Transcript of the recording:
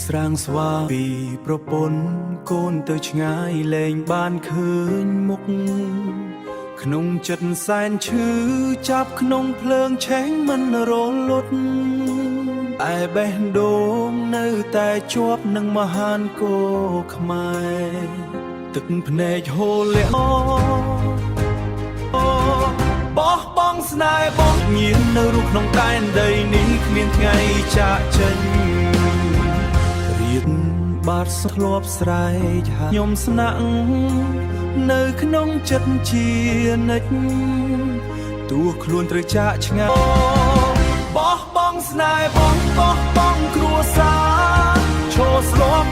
ស្រាងស្វាពីប្រពន្ធកូនទៅឆ្ងាយលែងបានឃើញមុខក្នុងចិត្តសែនឈឺចាប់ក្នុងភ្លើងឆេះមិនរលត់ឯបេះដូងនៅតែជាប់នឹងមហានកោខ្មែរទឹកភ្នែកហូរលាក់បោះបង់ស្នេហ៍បងញៀននៅរូបក្នុងដែនដីនេះគ្មានថ្ងៃចាកចេញរៀបបាត់ធ្លាប់ស្រែកហាខ្ញុំស្នាក់នៅក្នុងចិត្តជានិច្ចទោះខ្លួនត្រូវចាកឆ្ងាយបោះបង់ស្នេហ៍បងបោះបង់គ្រួសារឈរស្លាប់។